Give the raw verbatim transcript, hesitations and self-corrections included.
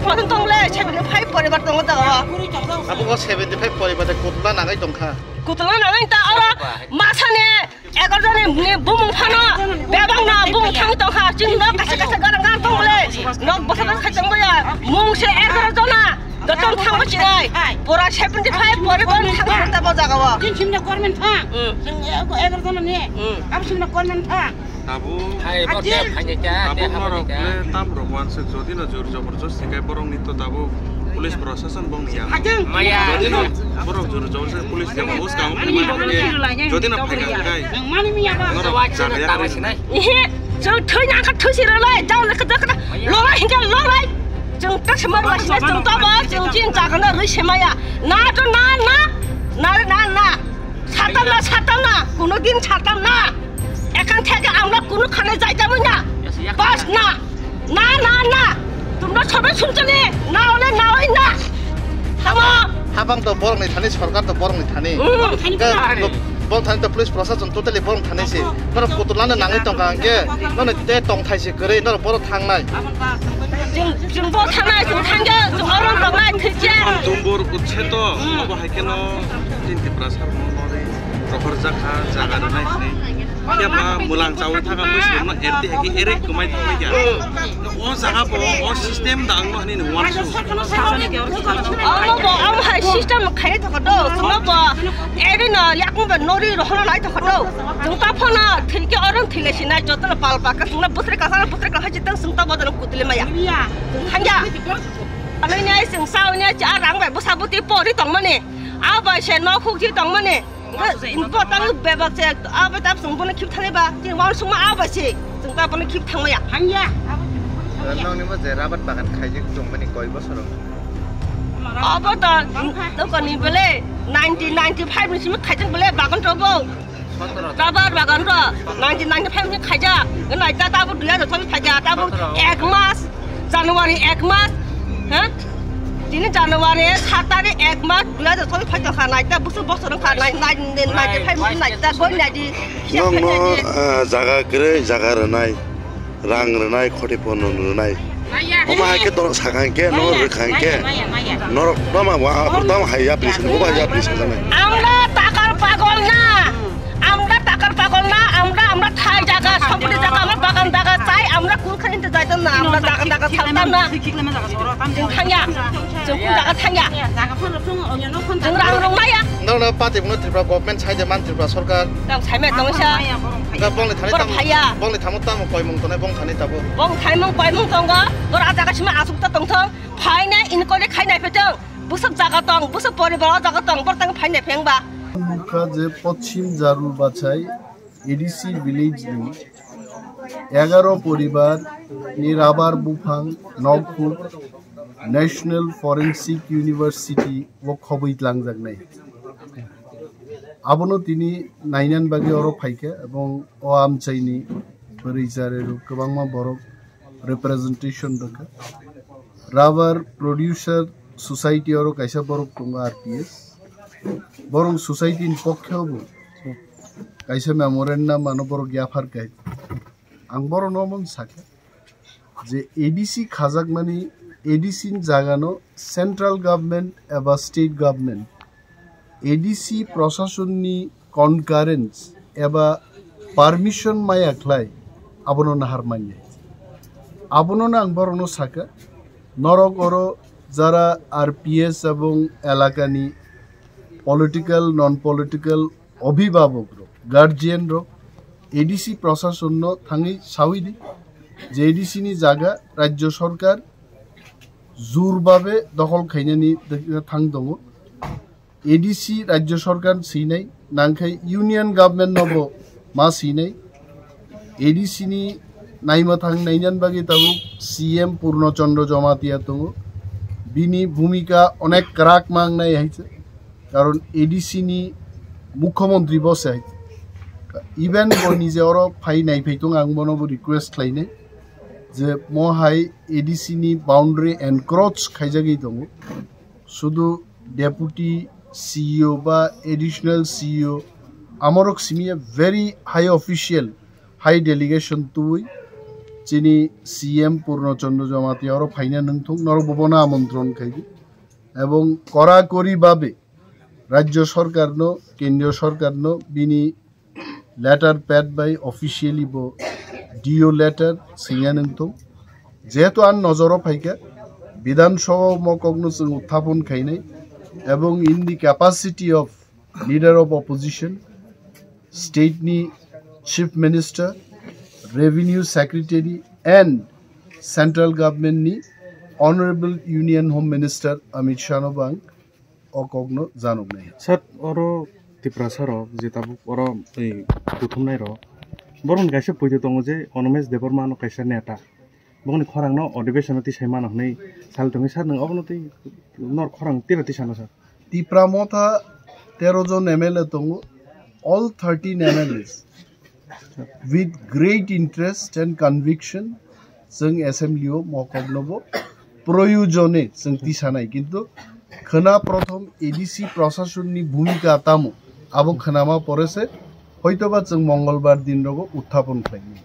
Phone tong le, seventy five poribar tongo jaga o. Abo o seventy five poribar de kutla nangai tongkha. Kutla nangai ta oro masani egaroh joni ni bumung phano bebak na bumung thang tongkha. Chini nok kaisa kaisa garang garang tong le. Nok bwsa bwsa khai tong ya. Mung se egaroh jona. Joton thangma chinai. Pura seventy five poribar thang ta bo jaga o. Tin simna government thang. Hmm. Sing egaroh jona ni. Hmm. Abo simna government thang. Tabuk, Hai, bo Ajin. Te phai ta, te tabuk phai norok ta. Le tam rok wansuk jodi no jor jabardasti khai borok ni to tabuk police prosason bong ya. Ajin. Maya. Jodi no borok jor jabardasti police ya bos kang Mani phai mani ma mani ke mani jodi no mani phai mani kang kai. Mani mani ya ba. Norok Jawab jaga ya tama kami. Sinai. Ihe, jwng thwi na kha thwi siro lai, jang na kha jang kha. Maya. Lorai hinga lorai. Jwng ta sima ba sina jwng ta ba, jwng jin jaga na rwi sima ya. Na to na na. Na na na. সারতাম না, সারতাম না, কোনোদিন সারতাম না। এখান থেকে আমরা কোনোখানে যাইতামই না। বাস না, না, না, না। তোমরা সবাই শুনছো নি? না হলে না হয় না। থামো। Habang to borok ni thani, sorkar to borok ni thani. Hmm. Ka-, borok thani to police prosason totally borok thani se. Borok kutulano nangwi tongkha hwnkhe, nono te tongthai se kwrwi, norok borok thangnai. Chwng, chwng bo thangnai, chwng thangya, chwng orom tongnai, thwikya. Ang dumbur utseto, hmm, obo hai kheno tin Tiprasa rokno nori rohorjakha, jaga rwnai hwnwi. Phiya ba mwlang chawi thangkha, mui songno erti hai khe erek kwmai thangbai kha. O jaga bo, o system da ang no hwnwi no uansuk. Omo bo, omo hai system khaina thokha do, chwngno bo, eri no yakung ba nori rohorna lai thokha do. Chwng ta phano thwikhe orom thwilai sinai, jotono pal pakha chwngno bwswk kwcharo bwswk kwcharo hai chwng ta bo dono kutuli maya. Thangya. Anoi nai chwng sao nai cha rang bai bwsa bwtwi pori tongmani. Abo bai se nok huk ji tongmani. Bo tang bebak se abo ta chwng bono khip thangni ba. Chwng wan sungma abo bai se chwng ta bono khip thangmaya. Thangya. Nokni bo je rabat bagan khaijak tongmani koi bosoro. Abo to dokani bele nineteen ninety-five ni simi khaijak bele bagan to bo. Rabar bagan ro nineteen ninety-five ni khaijak, nai ta tabuk dui hajar cholish khaijak, tabuk ek mas, January ek mas, ha? Tini January sat tarik ek mas dui hajar cholish khaijak kha, nai ta busuk bosor kha, nai, nai, nai, nai, nai, nai ta goi nai di. Nokno, ah, jaga kwrwi, jaga rwnai. Rang rwnai, khoti phone rwnai. Omo hai khe to sakha khe, no rwkha khe. Norok tamo wa, tamo hai yapri sini, obo hai yapri sini. আমরা টাকার পাগল না, আমরা টাকার পাগল না, আমরা, আমরা ঠাই জায়গা, সম্পত্তি জায়গা, আমরা বাগান জায়গা চাই, আমরা কোনখানে যাইতাম না, আমরা জায়গা জায়গা থাকতাম না। Chwng thangya, chwng kun jaga thangya. Chwng rang rwngmaya. Nokno pati bono Tripura government sai de man Tripura sorkar. Tang saimai tongsa. Ga bongni thani borok tamo, phaiya. Bongni thamo tamo koimung tongnai bong thani tabo. Bong thaimung koimung tongo. Borok a jaga sima asuk ta tongthong. Phainai inquiry khainai phetong. Busuk jaga tong, busuk poribar o jaga tong, borok tang phainai phengba. Nukha je Pochim Jarul Bachai A D C village ni egaro poribar ni rabar buphang nok huk National Forensic University o khobwi tlangjaknai. Abono tini nainan bagwi oro phaikha ebong o amchaini bwrwi charwi rok kwbangma borok representation rwkha. Rubber Producer Society oro kaisa borok tongo R P S. Borok society ni pokhe bo kaisa memorandum ano borok yaphar kha. Ang borokno omo sakha je A D C khajakmani A D C ni jagano central government eba state government A D C prosasonni concurrence eba permission maya khlai abono nahar manya. Abono ang borokno sakha, norok oro jara R P S ebong elakani political, non political obhibhabok rok, guardian rok A D C prosasonno thangwi sawi di je A D C ni jaga rajyo sorkar jur babe dokhol khainani thang tongo. A D C rajyo sorkar swinai, nangkhe union government nobo ma swinai. A D C ni naima thang nainan bagwi tabuk C M Purno Chandra Jamatia tongo. Bini bhumika onek kwrak ma wngnai hai se. Karon A D C ni mukhyamantri bo se hai se. Even bo nije oro phai naiphai tongo, ang bono bo request khlainai je mo hai A D C ni boundary encroach khaijagwi tongo. Sudu deputy C E O ba additional C E O amorok simi a very high official, high delegation twi Chini C M Purno Chandra Jamatia oro phaina nungthung, norok bobono amontron khaidi. Ebong korakori babe Rajya Sarkarno, Kendriya Sarkarno bini letter pad bai officially bo D O letter singya nungthung. Jehetu ang nojoro phaikha, Bidhan Sabha mokokno chwng uthapon khainai, ebong in the capacity of leader of opposition, state ni chief minister, revenue secretary and central government ni honorable union home minister Amit Shah no bang o kokno janoknai. Sir, oro Tiprasa rok je tabuk oro tei kuthumnai rok, borokni kaisa poito tongo je Animesh Debbarma no kaisa neta, bongni khorang no adhibeshon o tisai mano hwnwi sal tongwi sir nwng obono tei nor khorang tira tisano sir. Tipra Motha tero jon M L A tongo, all thirteen M L As with great interest and conviction chwng assembly o mokokno bo proyojone chwng tisanai, kintu khwna prothom A D C prasasonni bhumika tamo abo khwnama pore se hoitoba chwng Mongolbar din rogo uthapon khlainai.